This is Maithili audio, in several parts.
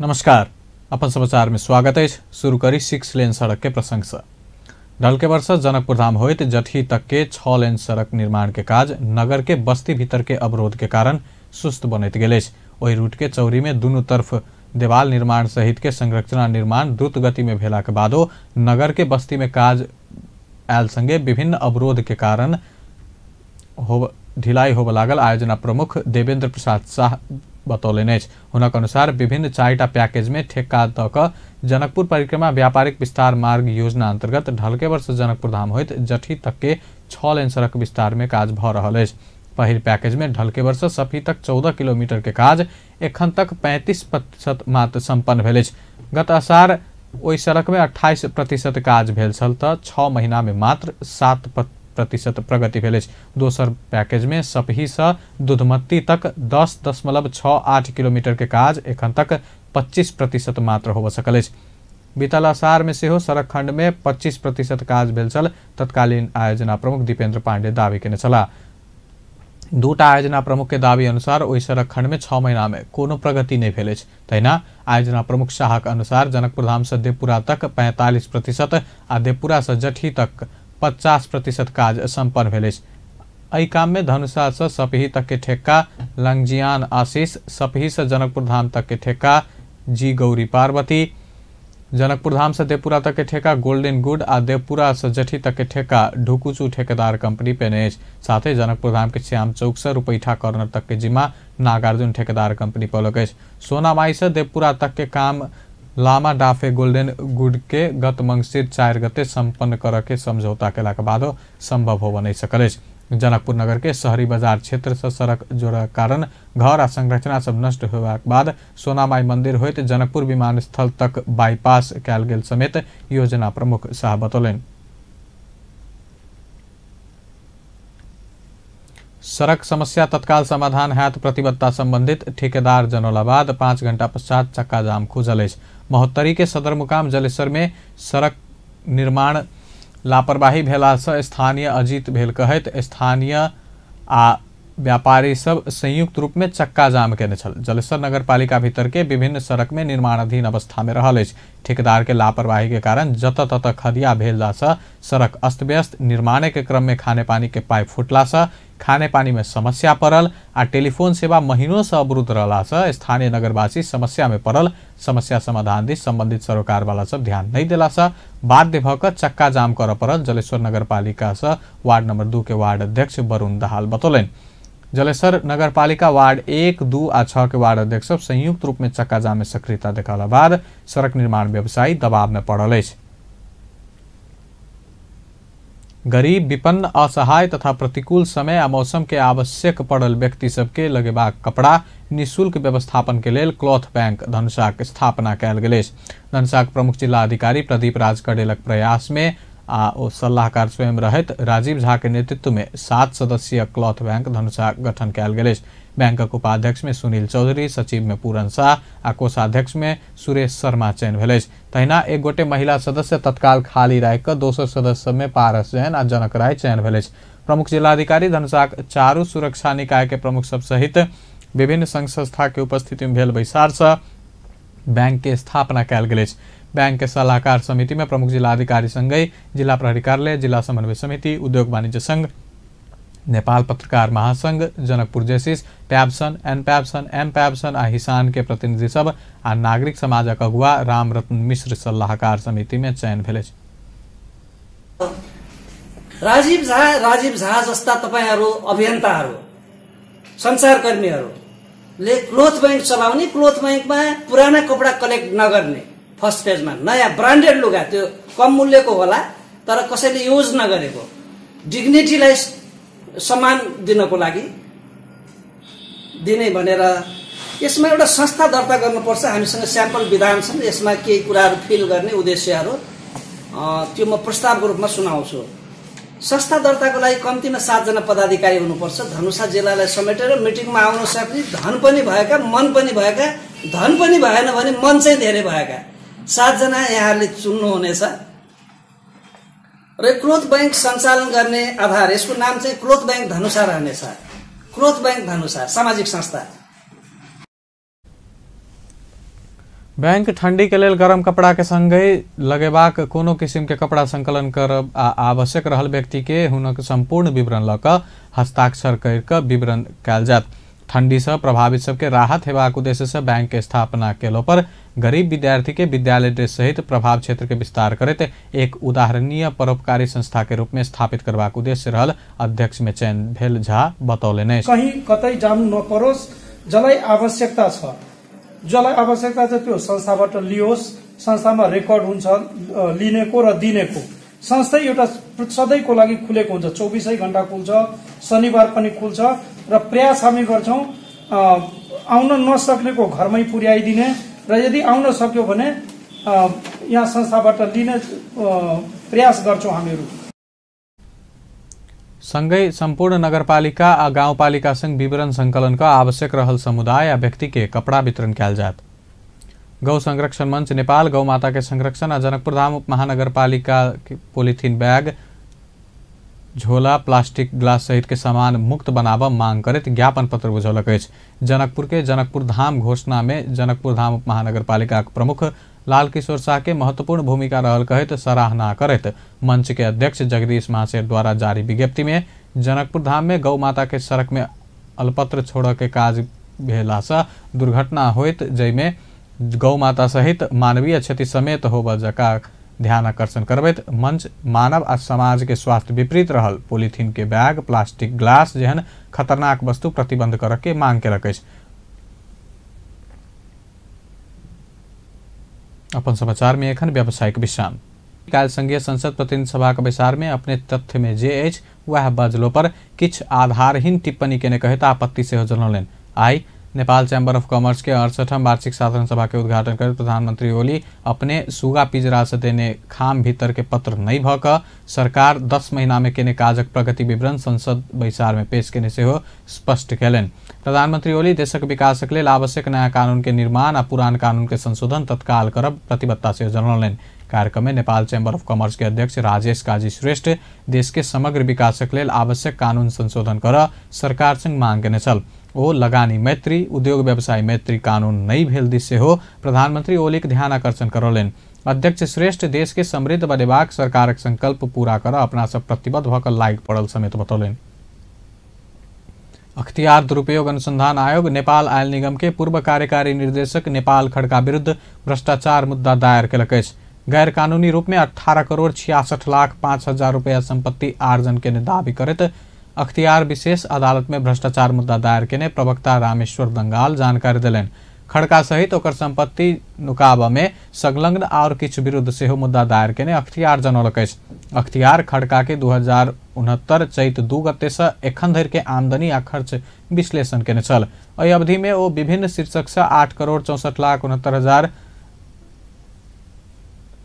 नमस्कार, अपन समाचार में स्वागत है। शुरू करी 6 लेन सड़क के प्रसंग से। ढलके वर्ष जनकपुर धाम होइत जटही तक के 6 लेन सड़क निर्माण के काज नगर के बस्ती भीतर के अवरोध के कारण सुस्त बनैत गेल अछि। ओहि रूट के चौरी में दुनू तरफ देवाल निर्माण सहित के संरचना निर्माण द्रुत गति में भेला के बादो नगर के बस्ती में काज आयल संगे विभिन्न अवरोध के कारण ढिलाई होबय लागल आयोजना प्रमुख देवेंद्र प्रसाद शाह बतौलनि अछि। हुनक अनुसार विभिन्न 4टा पैकेज में ठेक्का दऽ कऽ जनकपुर परिक्रमा व्यापारिक विस्तार मार्ग योजना अंतर्गत ढलके वर्ष जनकपुर धाम होइत जटही तक के 6 लेन सड़क विस्तार में काज भऽ रहल अछि। पहिल पैकेज में ढलके वर्ष सफी तक 14 किलोमीटर के काज एखन तक 35% मात्र सम्पन्न भेल अछि। गत असार ओहि सड़क में 28% काज भेल छल तऽ 6 महीना में मात्र 7% प्रगति भेल अछि। दोसर पैकेज में सपही से दुधमत्ती तक 10.68 किलोमीटर के काज एखन तक 25% मात्र होबय सकल अछि। बीतल असार में सेहो सड़क खंड में 25% काज भेल छल। तत्कालीन आयोजना प्रमुख दीपेंद्र पांडे दावी केने छलाह। दूटा आयोजना प्रमुख के दावी अनुसार ओहि सड़क खंड में 6 महीना में कोनो प्रगति नहीं भेल अछि। तहिना आयोजना प्रमुख शाहक अनुसार जनकपुर धाम से देवपुरा तक 45% आ देवपुरा से जटही तक 50% काज सम्पन्न भेल अछि। एहि काम में धनुषा से सपही तक के ठेक्का लंगजियान आशीष, सपही से जनकपुर धाम तक के ठेक्का जी गौरी पार्वती, जनकपुर धाम से देवपुरा तक के ठेका गोल्डन गुड आ देवपुरा से जटही तक के ठेका ढुकुचू ठेकेदार कंपनी पेने अछि। साथ ही जनकपुर धाम के श्याम चौक से रुपैठा कॉर्नर तक के जिम्मा नागार्जुन ठेकेदार कंपनी पौलक अछि। सोनामाई से देवपुरा तक के काम लामा डाफे गोल्डन गुड के गत मंगसिर 4 गते सम्पन्न करऽ के समझौता केला के बादो संभव होबय नहि सकल अछि। जनकपुर नगर के शहरी बाजार क्षेत्र से सड़क जोड़क कारण घर आ संरचना सब नष्ट होबाक बाद सोनामाई मंदिर होइत जनकपुर विमानस्थल तक बाईपास कयल गेल समेत योजना प्रमुख शाह बतौलनि। सड़क समस्या तत्काल समाधान हैत प्रतिबद्धता संबंधित ठेकेदार जनौला बाद 5 घंटा पश्चात चक्का जाम खुजल अछि। महोत्तरी के सदरमुकाम जलेसर में सड़क निर्माण लापरवाही भेला से स्थानीय अजीत भेल कहैत स्थानीय आ व्यापारी सब संयुक्त रूप में चक्का जाम केने छल। जलेसर नगरपालिका भीतर के विभिन्न सड़क में निर्माणाधीन अवस्था में रहल अछि। ठेकेदार के लापरवाही के कारण जतऽ ततऽ खदिया भेला से सड़क अस्त व्यस्त, निर्माण के क्रम में खाने पानी के पाइप फुटला से खाने पानी में समस्या पड़ल आ टेलीफोन सेवा महीनों से अवरुद्ध रहला से स्थानीय नगरवासी समस्या में पड़ल। समस्या समाधान दिस संबंधित सरोकार वाला सब ध्यान नहीं देला से बाध्य भऽ कऽ चक्का जाम करऽ पड़ल। जलेश्वर नगरपालिका से वार्ड नंबर 2 के वार्ड अध्यक्ष वरुण दाहाल बतौलनि। जलेसर नगरपालिका वार्ड 1, 2 आ 6 के वार्ड अध्यक्ष सब संयुक्त रूप में चक्का जाम में सक्रियता देखला बाद सड़क निर्माण व्यवसायी दबाव में पड़ल अछि। गरीब, विपन्न, असहाय तथा प्रतिकूल समय आ मौसम के आवश्यक पड़ल व्यक्ति सबके लगेबाक कपड़ा निःशुल्क व्यवस्थापन के लेल क्लॉथ बैंक धनुषाक स्थापना कयल गेल अछि। धनुषाक प्रमुख जिला अधिकारी प्रदीप राज कडेलक प्रयास में आ ओ सलाहकार स्वयं रहैत राजीव झा के नेतृत्व में 7 सदस्यीय क्लॉथ बैंक धनुषा गठन कयल गेल अछि। बैंकक उपाध्यक्ष में सुनील चौधरी, सचिव में पूरन शाह आ कोषाध्यक्ष में सुरेश शर्मा चयन भेल अछि। तहिना एक गोटे महिला सदस्य तत्काल खाली राखि कऽ दोसर सदस्य में पारस जैन आ जनक राय चयन भेल अछि। प्रमुख जिलाधिकारी धनुषाक चारू सुरक्षा निकाय के प्रमुख सब सहित विभिन्न संघ संस्था के उपस्थिति में भेल बैसार से बैंक के स्थापना कयल गेल अछि। बैंक के सलाहकार समिति में प्रमुख जिलाधिकारी संगहि जिला प्रहरी कार्यालय, जिला समन्वय समिति, उद्योग वाणिज्य संघ, नेपाल पत्रकार महासंघ, जनकपुर जेसिस, प्याबसन, एन प्याबसन, एम प्याबसन आ हिसान के प्रतिनिधि सब आ नागरिक समाजक अगुआ रामरत्न मिश्र सलाहकार समिति में चयन भेल अछि। राजीव झा जस्ता तपाईहरू अभियन्ताहरू, सञ्चारकर्मीहरूले क्लोथ बैंक चलाउने, क्लोथ बैंकमा पुराना कपडा कलेक्ट नगर्ने, फर्स्ट पेजमा नयाँ ब्रान्डेड लुगा, त्यो कम मूल्यको होला तर कसैले युज नगरेको, डिग्निटीलाई सम्मान दिनको लागि दिने भनेर यसमा एउटा संस्था दर्ता गर्नुपर्छ। हामीसँग स्याम्पल विधान छन्, यसमा केही कुराहरू फिल गर्ने उद्देश्यहरू त्यो म प्रस्तावको रूपमा सुनाउँछु। संस्था दर्ताको लागि कम्तीमा 7 जना पदाधिकारी हुनुपर्छ। धनुषा जिल्लालाई समेटेर मिटिङमा आउन सक्ने, धन पनि भएका, मन पनि भएका, धन पनि भएन भने मन चाहिँ धेरै भएका 7 जना यहाँहरूले चुन्नुहुनेछ। र क्लोथ बैंक सञ्चालन गर्ने आधार, यसको नाम चाहिँ क्लोथ बैंक धनुषा रहनेछ। क्लोथ बैंक धनुषा सामाजिक संस्था। बैंक ठंडी के लेल गरम कपड़ा के संगे लगेबाक कोनो किसिम के कपड़ा संकलन करब आ आवश्यक रहल व्यक्ति के हुनक संपूर्ण विवरण लऽ कऽ हस्ताक्षर करि कऽ विवरण कयल जायत। ठंडी से प्रभावित सबके राहत हेबाक उद्देश्य से बैंक के स्थापना केलो पर गरीब विद्यार्थी के विद्यालय ड्रेस सहित प्रभाव क्षेत्र के विस्तार करैत एक उदाहरणीय परोपकारी संस्था के रूप में स्थापित करबाक उद्देश्य रहल अध्यक्ष में चयन भेल झा बतौलनि। कहीं कतै जानु नपरोस्, जलाई आवश्यकता छ, जलाई आवश्यकता छ त्यो संस्थाबाट लियोस्। संस्थामा रेकर्ड हुन्छ लिनेको र दिनेको। संस्था एउटा सधैँको लागि खुलेको हुन्छ, 24 घण्टा खुल्छ, शनिबार पनि खुल्छ र प्रयास हामी गर्छौं आउन नसक्नेको घरमै पुर्याइदिने र यदि आउन सक्यो भने यहाँ संस्थाबाट लिने प्रयास गर्छौं हामीहरू। संगै सम्पूर्ण नगरपालिका आ गाउँपालिका संग विवरण संकलन का आवश्यक रहल समुदाय आ व्यक्ति के कपड़ा वितरण कयल जायत। गौ संरक्षण मंच नेपाल गौ माता के संरक्षण आ जनकपुरधाम उप महानगरपालिका के पोलिथिन बैग, झोला, प्लास्टिक ग्लास सहित के सामान मुक्त बनाबऽ मांग करैत ज्ञापन पत्र बुझौलक अछि। जनकपुर के जनकपुर धाम घोषणा में जनकपुरधाम उप महानगरपालिका प्रमुख लाल किशोर शाह के महत्वपूर्ण भूमिका रहल कहैत सराहना करैत मंच के अध्यक्ष जगदीश महासेठ द्वारा जारी विज्ञप्ति में जनकपुर धाम में गौ माता के सड़क में अलपत्र छोड़ऽ के काज भेला से दुर्घटना होइत जाहिमे गौ माता सहित मानवीय क्षति समेत होबऽ जका ध्यान आकर्षण करबैत मंच मानव आ समाज के स्वास्थ्य विपरीत रहल पोलिथीन के बैग, प्लास्टिक ग्लास जेहन खतरनाक वस्तु प्रतिबंध करऽ के मांग केलक अछि। अपन समाचार में एखन व्यावसायिक विश्राम। काल्हि संघीय संसद प्रतिनिधि सभा के बैसार में अपने तथ्य में जे अछि वएह बजलो पर किछु आधारहीन टिप्पणी केने कहैत आपत्ति सेहो जनौलनि। आइ नेपाल चैम्बर ऑफ कॉमर्स के 68वां वार्षिक साधारण सभा के उद्घाटन करैत प्रधानमंत्री ओली अपने सुगा पिजरा से देने खाम भीतर के पत्र नहीं भऽ कऽ सरकार 10 महीना में केने काजक प्रगति विवरण संसद बैसार में पेश केने सेहो स्पष्ट कयलनि। प्रधानमंत्री ओली देशक विकासक लेल आवश्यक नया कानून के निर्माण आ पुरान कानून के संशोधन तत्काल करब प्रतिबद्धता सेहो जनौलनि। कार्यक्रम में नेपाल चैम्बर ऑफ कॉमर्स के अध्यक्ष राजेश काजी श्रेष्ठ देश के समग्र विकासक लेल आवश्यक कानून संशोधन कर सरकार संग मांग केने छल। ओ लगानी मैत्री, उद्योग व्यवसाय मैत्री कानून नहीं भेल दिस सेहो प्रधानमंत्री ओलीक ध्यान आकर्षण करौलनि। अध्यक्ष श्रेष्ठ देश के समृद्ध बनेबाक सरकारक संकल्प पूरा कर अपना सब प्रतिबद्ध भऽ कऽ लागि पड़ल समेत बतौलनि। अख्तियार दुरुपयोग अनुसंधान आयोग नेपाल आयल निगम के पूर्व कार्यकारी निर्देशक नेपाल खड़का विरुद्ध भ्रष्टाचार मुद्दा दायर केलक अछि। गैर कानूनी रूप में 18,66,05,000 रुपया संपत्ति आर्जन केने दावी करैत अख्तियार विशेष अदालत में भ्रष्टाचार मुद्दा दायर केने प्रवक्ता रामेश्वर दंगाल जानकारी देलनि। खड़का सहित ओकर संपत्ति नुकाबऽ में संलग्न और किछु विरुद्ध सेहो मुद्दा दायर केने अख्तियार जनौलक अछि। अख्तियार खड़का के 2069 चैत 2 गते से एखन धरि के आमदनी आ खर्च विश्लेषण केने छल। एहि अवधि में ओ विभिन्न शीर्षक से 8,64,69,000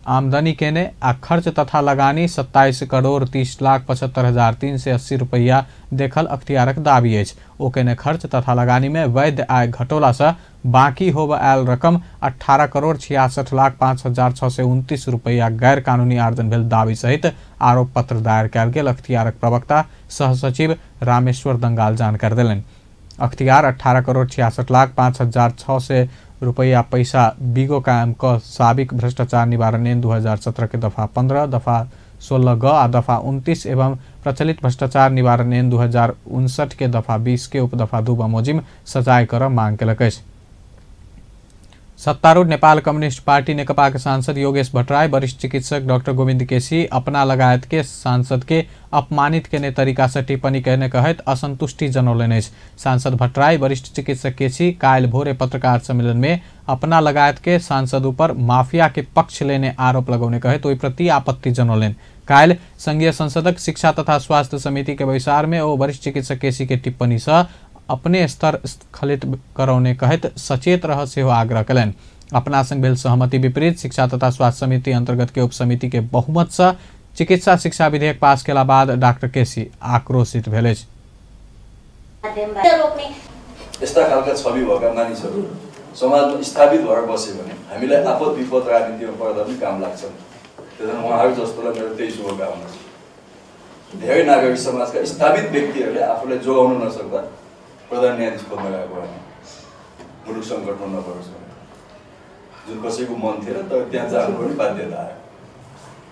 आमदनी केने आ खर्च तथा लगानी 27,30,75,380 रुपया देखल अख्तियारक दावी अछि। ओ केने खर्च तथा लगानी में वैध आय घटौला से बाकी होब आयल रकम 18,66,05,629 रुपया गैर कानूनी आर्जन भेल दावी सहित आरोप पत्र दायर कयल गेल अख्तियारक प्रवक्ता सहसचिव रामेश्वर दंगाल जानकारी देलनि। अख्तियार 18,66,05,600 रुपया पैसा बीगो कायम क साबिक भ्रष्टाचार निवारण ऐन 2017 के दफा 15, दफा 16 ग आ दफा 29 एवं प्रचलित भ्रष्टाचार निवारण ऐन 2059 के दफा 20 के उपदफा 2 बमोजिम सजाय कर मांग केलक अछि। सत्तारूढ़ नेपाल कम्युनिस्ट पार्टी नेकपा के सांसद योगेश भट्टराई वरिष्ठ चिकित्सक डॉक्टर गोविंद केसी अपना लगायत के सांसद के अपमानित केने तरीका से टिप्पणी केने कहैत असंतुष्टि जनौलनि अछि। सांसद भट्टराई वरिष्ठ चिकित्सक केसी काल्हि भोरे पत्रकार सम्मेलन में अपना लगायत के सांसद ऊपर माफिया के पक्ष लेने आरोप लगौने कहैत ओहि प्रति आपत्ति जनौलनि। काल्हि संघीय संसदक शिक्षा तथा स्वास्थ्य समिति के बैसार में ओ वरिष्ठ चिकित्सक केसी के टिप्पणी से अपने स्तर स्खलित करौने कहैत सचेत रह सेहो आग्रह कयलनि। अपना संग भेल सहमति विपरीत शिक्षा तथा स्वास्थ्य समिति अंतर्गत के उपसमिति के बहुमत से चिकित्सा शिक्षा विधेयक पास केला बाद डॉक्टर केसी आक्रोशित भेल अछि। यस्ता खालका छवि भएका मानिसहरू समाजमा स्थापित भएर बस्यो भने हामीलाई आपद विपद राजनीतिमा पर्दा पनि काम लाग्छ। त्यसैले उहाँहरू जस्तोलाई मेरो त्यही शुभकामना छ। धेरै नागरिक समाजका स्थापित व्यक्तिहरूले आफूलाई जोगाउन नसक्दा प्रधान न्यायाधीश खोज्न गएको होइन, मुलुक सङ्कटमा नपरोस् भनेर। जुन कसैको मन थिएन तर त्यहाँ जानुपर्ने बाध्यता आयो।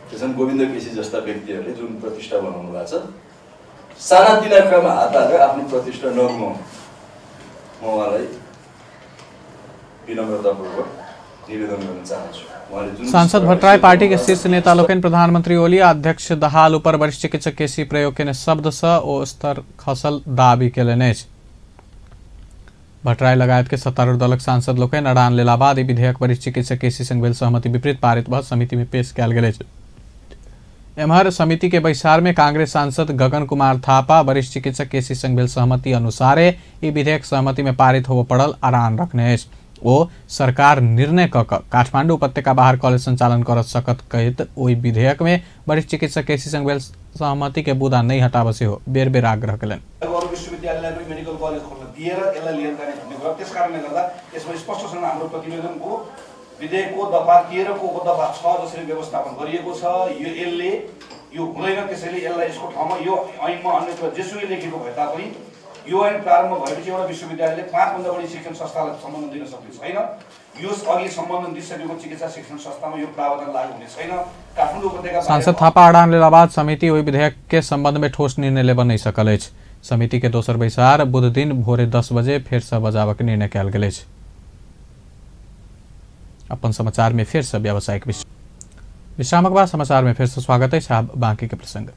त्यसैले गोविन्द केसी जस्ता व्यक्तिहरूले जुन प्रतिष्ठा बनाउनु भएको छ, सानातिना कुरामा हात हालेर आफ्नो प्रतिष्ठा नगुमाउनु म उहाँलाई विनम्रतापूर्वक निवेदन गर्न चाहन्छु। सांसद भट्टराई पार्टी के शीर्ष नेता लोकनि प्रधानमंत्री ओली अध्यक्ष दाहाल ऊपर वरिष्ठ चिकित्सक केसी प्रयोग केने शब्द सँ ओ स्तर खसल दावी केलनि अछि। भट्टराई लगायत के सत्तारूढ़ दलक सांसद लोकनि अड़ान लेला बाद ई विधेयक वरिष्ठ चिकित्सक केसी संग भेल सहमति विपरीत पारित भ समिति में पेश कयल गेल अछि। एम्हर समिति के बैसार में कांग्रेस सांसद गगन कुमार थापा वरिष्ठ चिकित्सक केसी संग भेल सहमति अनुसारे ई विधेयक सहमति में पारित होबय पड़ल अड़ान रखने अछि। ओ सरकार निर्णय क काठमांडू उपत्यका बाहर कॉलेज संचालन कर सकत कहैत ओहि विधेयक में वरिष्ठ चिकित्सक केसी संग भेल सहमति के बुदा नहीं हटाबय सेहो बेर बेर आग्रह केलनि। विश्वविद्यालयलाई पनि मेडिकल कलेज खोल्न दिएर यसलाई लिएर जाने भन्ने कुरा, त्यस कारणले गर्दा यसमा स्पष्टसँग हाम्रो प्रतिवेदनको विधेयकको दफा 13 को दफा 6 जसरी व्यवस्थापन गरिएको छ यो यसले यो हुँदैन। त्यसैले यसलाई यसको ठाउँमा यो ऐनमा अन्यत्र जेसुकै लेखेको भए तापनि यो ऐन प्रारम्भ भएपछि एउटा विश्वविद्यालयले 5 भन्दा बढी शिक्षण संस्थालाई सम्बन्धन दिन सक्ने छैन। यो अघि सम्बन्धन दिइसकेको चिकित्सा शिक्षण संस्थामा यो प्रावधान लागू हुने छैन। काठमाडौँ उपत्यका सांसद थापा अड़ान लेला बाद समिति ओहि विधेयक के संबंध में ठोस निर्णय लेबय नहि सकल अछि। समिति के दोसर बैसार बुध दिन भोरे 10 बजे फेर से बजाबय के निर्णय कयल गेल अछि। अपन समाचार में फिर से व्यावसायिक विश्रामक बाद समाचार में फिर से स्वागत है। आब बाकी के प्रसंग।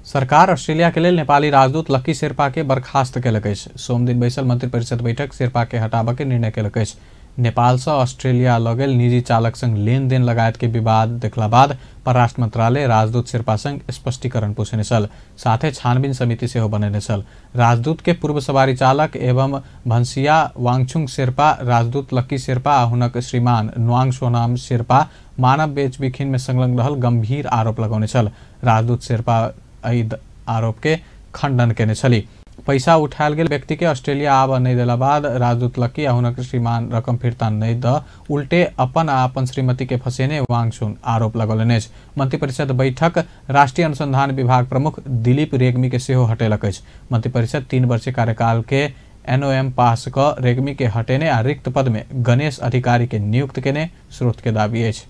सरकार ऑस्ट्रेलिया के लेल नेपाली राजदूत लक्की शेर्पा के बर्खास्त केलक अछि। सोमदिन बैसल मंत्रिपरिषद बैठक शेर्पा के हटाबय के निर्णय केलक अछि। नेपाल से ऑस्ट्रेलिया लऽ गेल निजी चालक संग लेनदेन लगायत के विवाद देखला बाद परराष्ट्र मंत्रालय राजदूत शेर्पा संग स्पष्टीकरण पूछने छल। साथे छानबीन समिति सेहो बनेने छल। राजदूत के पूर्व सवारी चालक एवं भंसिया वांगछुंग शेर्पा, राजदूत लक्की शेर्पा आ हुनक श्रीमान न्वांग सोनाम शेर्पा मानव बेचबिखिन में संलग्न रहल गंभीर आरोप लगौने छल। राजदूत शेर्पा एहि आरोप के खंडन केने छली। पैसा उठायल गेल व्यक्ति के ऑस्ट्रेलिया आबऽ नहि देला बाद राजदूत लक्की आ हुनक श्रीमान रकम फिर्ता नहि दऽ उल्टे अपन आ अपन श्रीमती के फंसेने वांगछुंग आरोप लगौलनि अछि। मंत्रिपरिषद बैठक राष्ट्रीय अनुसंधान विभाग प्रमुख दिलीप रेग्मी के सेहो हटेलक अछि। मंत्रिपरिषद 3 वर्षीय कार्यकाल के एनओएम पास कऽ रेग्मी के हटेने आ रिक्त पद में गणेश अधिकारी के नियुक्त केने स्रोत के दावी अछि।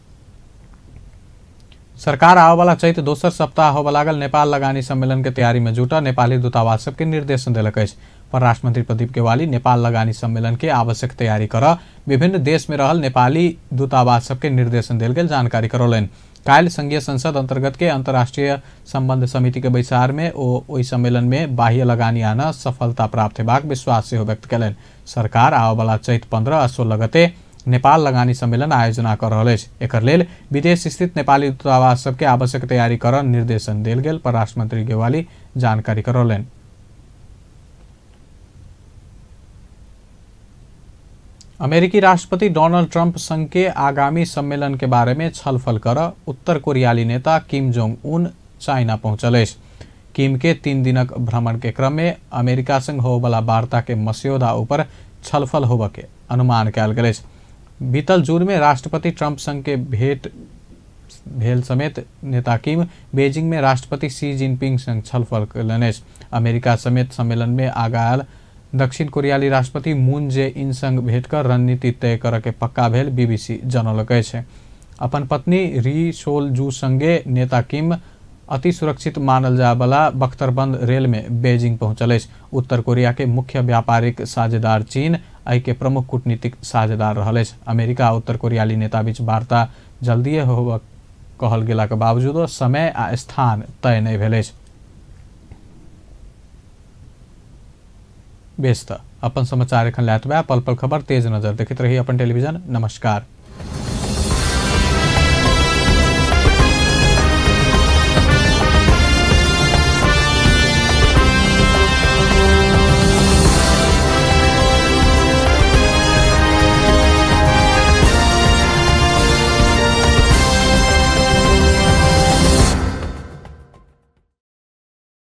सरकार आबयवला चैत दोसर सप्ताह होबय लागल नेपाल लगानी सम्मेलन के तैयारी में जुटल नेपाली दूतावास सबके निर्देशन देलक अछि। परराष्ट्र मंत्री प्रदीप गेवाली नेपाल लगानी सम्मेलन के आवश्यक तैयारी कर विभिन्न देश में रहल नेपाली दूतावास सबके निर्देशन देल गेल जानकारी करौलनि। काल्हि संघीय संसद अंतर्गत के अंतर्राष्ट्रीय संबंध समिति के बैसार में ओ ओहि सम्मेलन में बाह्य लगानी आना सफलता प्राप्त हेबाक विश्वास सेहो व्यक्त कयलनि। सरकार आबयवला चैत 15 आ 16 गते नेपाल लगानी सम्मेलन आयोजना कर रहल अछि। एकर लेल विदेश स्थित नेपाली दूतावास सबके आवश्यक तैयारी कर निर्देशन देल गेल परराष्ट्र मंत्री गेवाली जानकारी करौलनि। अमेरिकी राष्ट्रपति डोनाल्ड ट्रंप संग के आगामी सम्मेलन के बारे में छलफल कर उत्तर कोरियाली नेता किम जोंग उन चाइना पहुंचल अछि। किम के 3 दिनक भ्रमण के क्रम में अमेरिका संग होबयवला वार्ता के मस्यौदा ऊपर छलफल होबय के अनुमान कयल गेल अछि। बीतल जून में राष्ट्रपति ट्रंप संग के भेंट भेल समेत नेता किम बीजिंग में राष्ट्रपति शी जिनपिंग संग छलफल कयलनि अछि। अमेरिका समेत सम्मेलन में आगायल दक्षिण कोरियाली राष्ट्रपति मून जे इन संग भेंट कर रणनीति तय करऽ के पक्का भेल बीबीसी जनौलक अछि। अपन पत्नी री सोल जू संगे नेता किम अति सुरक्षित मानल जायवला बख्तरबंद रेल में बीजिंग पहुंचल अछि। उत्तर कोरिया के मुख्य व्यापारिक साझेदार चीन एहि के प्रमुख कूटनीतिक साझेदार रहल अछि। अमेरिका आ उत्तर कोरियाली नेता बीच वार्ता जल्दिए होबय कहल गेलाक बावजूदो समय आ स्थान तय नहि भेल अछि। बेस त अपन समाचार एखन लैत पल पल खबर तेज नजर देखैत रही अपन टेलीविजन। नमस्कार।